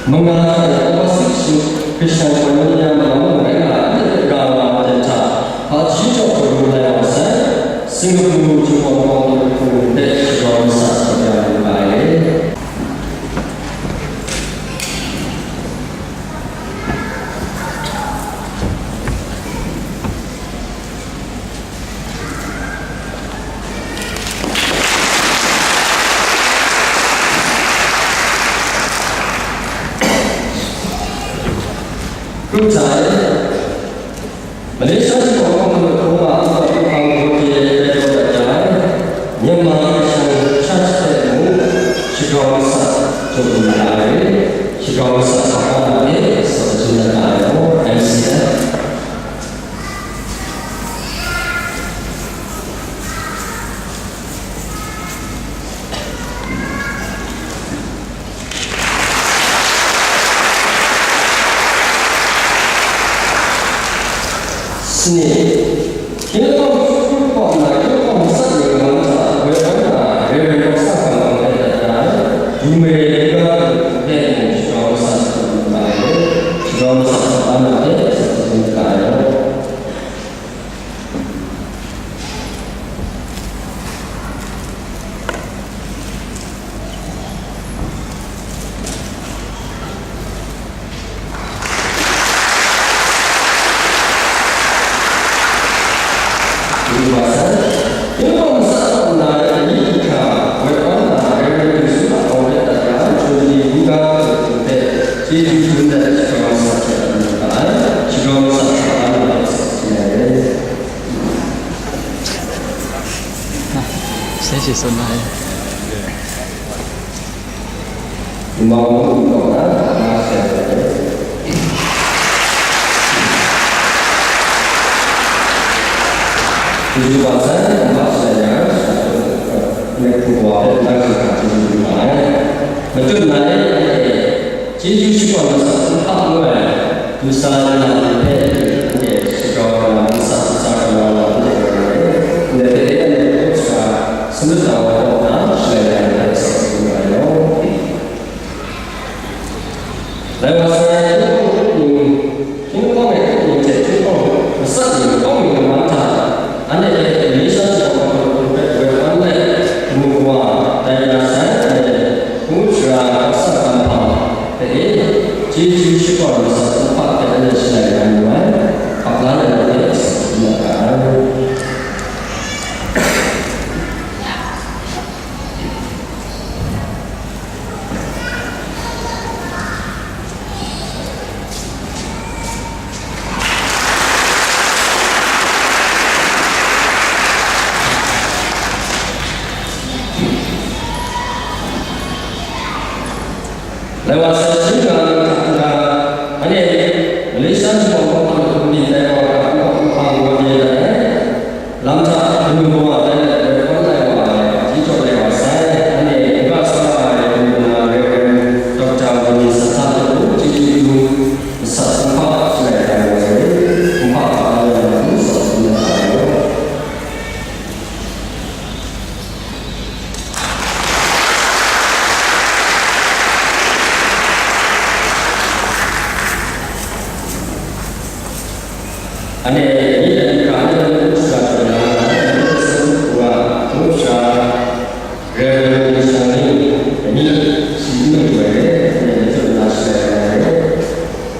Manga hta e Awasi Kashu Hkristan Koinonia malawng mung rai nga ai, anhte hpe ra wa ai maten hta, hpaji jaw garu lai wa sai, Singapore Jinghpaw Makau Hpung hpe shagrau masat galaw lu ga ai. Group time. Malaysia Jinghpaw Makau Hpung a Anbawk Nhpang Gawde tai taw dat ai, Myanmar Christian Church hpe mung shagrau masat jaw lu na re, shagrau masat hkap na hpe sa jun dat na ai gaw, M C F. Sini. Kingdom of Truth kaw na, Kingdom of Sat ni kaman hta woi wan na, Reverend Kawk Sa Hkam Hkam hpe dat na, Yume Luka hpe mung shagrau masat hkap lu na ai, shagrau masat hkap na hpe sa jun dat na ai. Chyeju masat kaw nna, dai ni hkra, woi wan na, Reverend Kawk Sa Hkam Hkam hpe dat na, Chyeju ni Luka hpe chyeju dum dat shagrau masat hkap lu ga ai, shagrau masat hkap na hpe sa jun ai. Sai shi tsun na ai. Wunpawng Hpung kaw na, na shalai ai. Chyeju wa sai, na shalai ai, nek hpung wa hpe na shalai ai, chyeju wa ai. Matut na e, Chyeju shakawn masat nhpa ngu ai, Lusa ni hpe anhte shagrau na, masat ntsa galaw na, anhte rai ai. Ndai hte e, anhte hpe sara samat na wa kaw na, shalai na hpe sa tsun ai law. Lai wa sai, Hpung hpung, Hpung hpung e Hpung hte Hpung hpung masat ni lahkawng mi laman hta, anhte hpe Malaysia Jinghpaw Makau Hpung hpe woi wan let, kamu kawa tai ya sai, anhte Hpung sara Kawk Sa Hkam Hkam hpe e, chyeju shakawn masat nhpa hpe anhte shalai na lu ai, hkap la let na hpe sa tsun na ga ai. Lai wa sai, shing ga nang hta n-ga, anhte Malaysia Jinghpaw Makau Hpung ni tai wa hkra n-ga nhpang wa de dat ai. Lam hta kanu kawa tai let woi wan lai wa ai, hpaji jaw lai wa sai, anhte n-ga sa ai, kanu na Reverend Doctor Wunni Sat hta matu chyeju dum masat nhpa shalai ai wa sai, nhpa hpa lai wa hku sa tsun na ai. Anhte ni dan hkra ni dan hkra jaw na, anhte Singapore a Hpung sara Reverend Shang Ling, ni shi n lu ai re, anhte ni jaw na shalai ai re.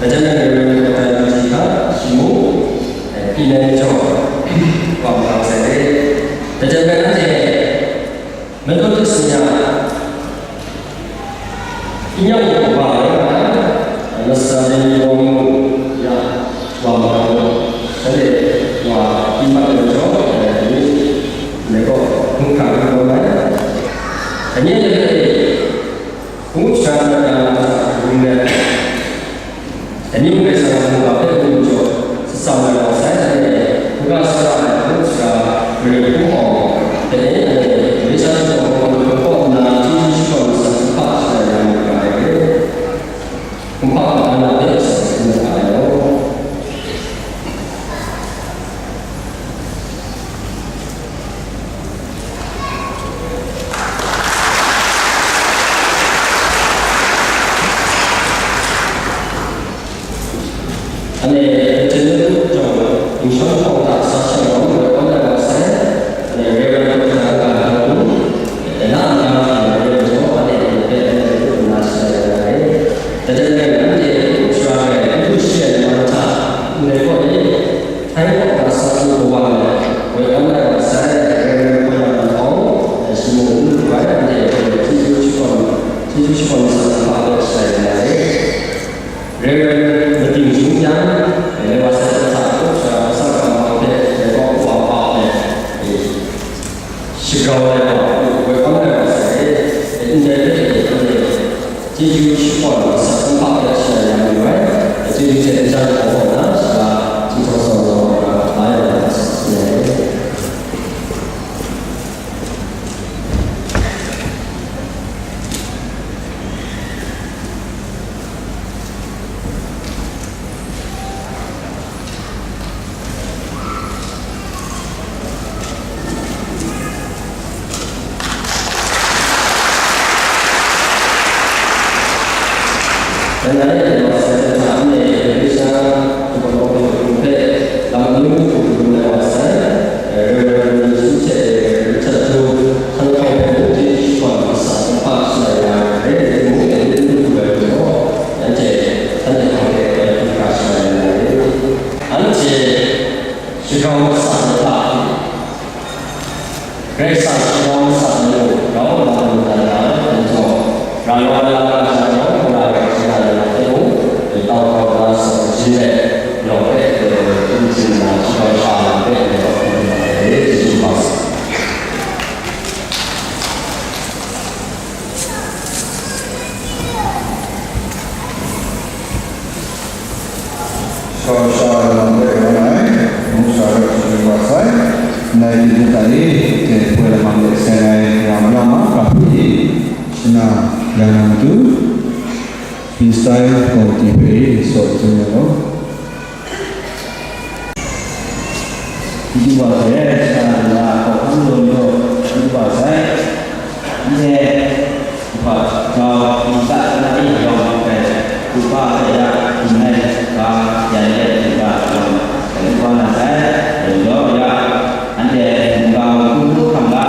Dai jan Reverend Doctor Yu Ji hta shi mung, eh, pyi nai jaw, wa makam sai re. Dai jan gaw anhte Methodist ni a, n-yawng kaba rai nga ai, Anastasia ni wang mu ya, wa ma gaw, shanhte wa pyi mat ai majaw, dai ni, ndai gaw, hkungga hkungga rai. Dai ni a, Shagrau ai wa, woi hkam rai wa sai, ndai hpe anhte chyeju shakawn masat nhtap hpe shana ya mayu ai, chyeju hte n jan hkawm na, shaga Chyinghtaw Saw Law a, la ya na, sa, sa, Anhte shagrau masat ai hta, Karai Kasang shagrau masat ai mung grau na lu na ra ai hte mung, ra wa na ra sha jang, hkuna rai hkring na rai hte mung, tau grau na saw jin let, yawng hpe, n jin na shagrau sha na hpe, n taw hkrum na ai, Yesu Hkristu. Shawa sha lam rai wa ai, mu sha rai hkrum wa sai, nai di ni ta i, ke poi lamang de seng ai, ya ma lam ma, ka hpyi, shana, ya na matu, pyi sai, kawng ti hpe i, saw tsun ya law. Hti wa sai, shana, ya, hkawhkam law law, hti wa sai, nde, Hpa jau, nta na e yawng hpe, hpa hpe ya, htingrai ga, yan let htingga yawng hpe, hpa na sai, yawng ya, anhte mungga hkunggu hkam ga,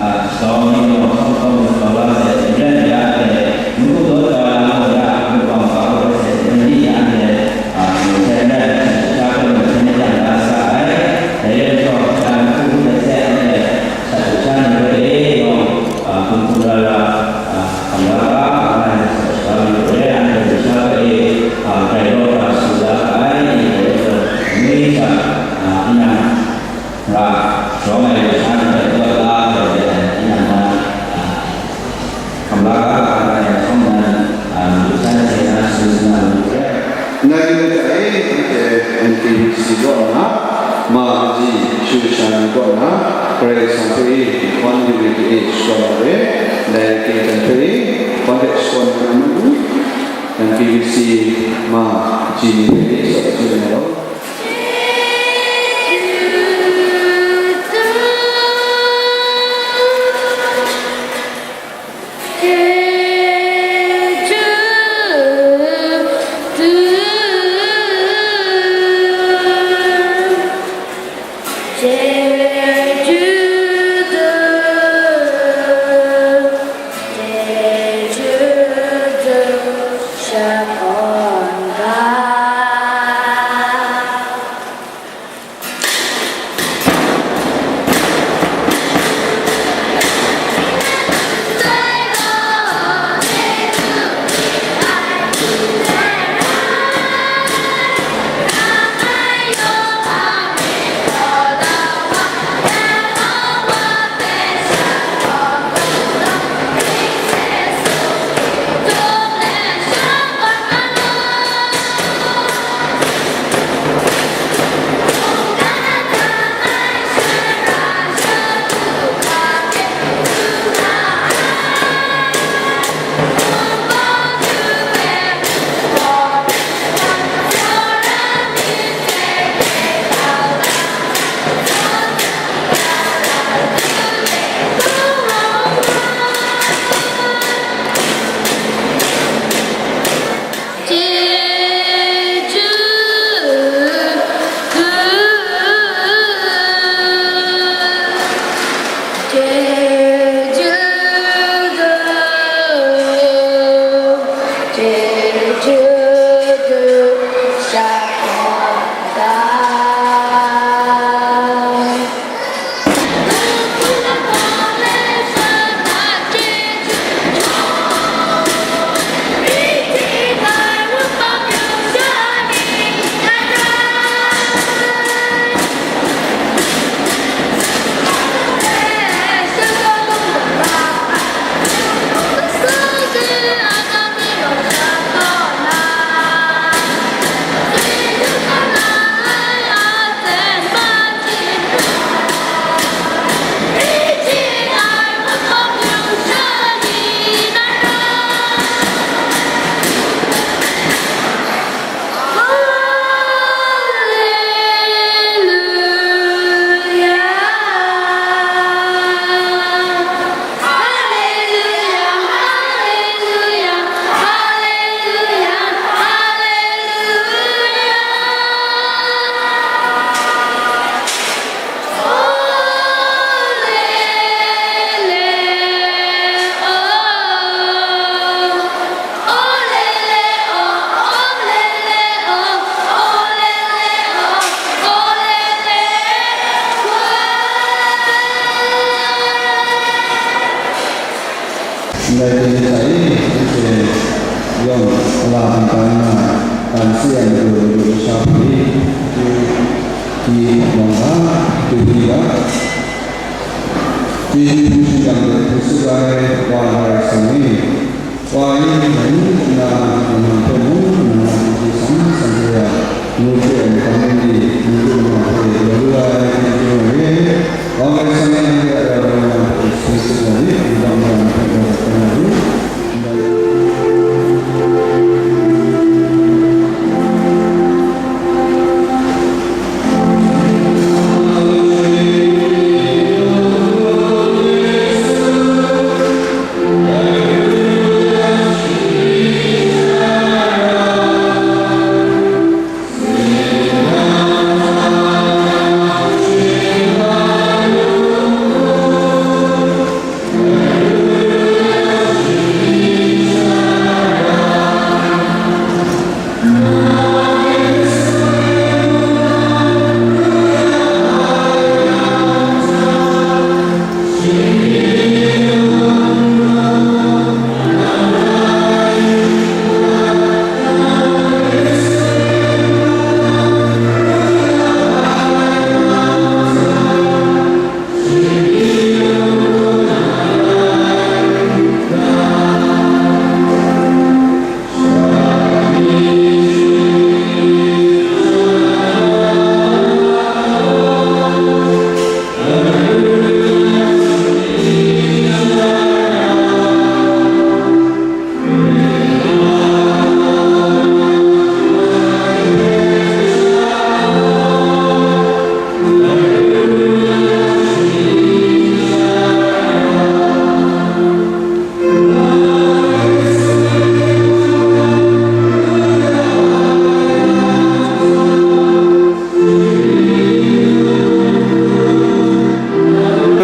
a, shadaw ni yawng hkawng hkawng shadaw la sai, n rai ya, anhte munggu daw jau ya, mungga hkawng ga hkawng sai, n rai ya, anhte, a, mungga hkrai rai, sha hkrai mungga hkrai rai ya, la sa ai, dai rai jaw, dan hkunggu hkrai sai, anhte, sha hkungga ni hpe e yawng, a, hkunggu rai ra, a, Hkam la ga, a, sa sha mi hpe, anhte sha hpe, a, grai rawt ga su la ga ai, ni hpe, ni hta, a, tinang ra, rawng ai lasha ni hpe rawt la, rawt ai, tinang ra, a, hkam la ga, a, ya sawm nan, a, lasha ni hpe na su na lu hpe. Ngai ni hta e, anhte N K B C kaw na, ma kaji shayu sha ni kaw na, Karai Kasang hpe e, wan yu yu hte e, shakawn ai, ndai hkying hpe e, wan hpe shakawn na matu, N K B C ma kaji ni hpe e, shakawn na law. Dai ting hta e, anhte yawng a la hkungga nna, dan si ai matu madu masha hpe, chyeju di hkawm ga, chyeju di ga, chyeju hpung shingkang de hpung tsup ai wa nga ai asak ni, wa e, ngai ngu nna, nang hpe mung nna, chyeju san san hkrai ya, ngu hkrai ai makam ni, ngu hkrai ai makam hpe,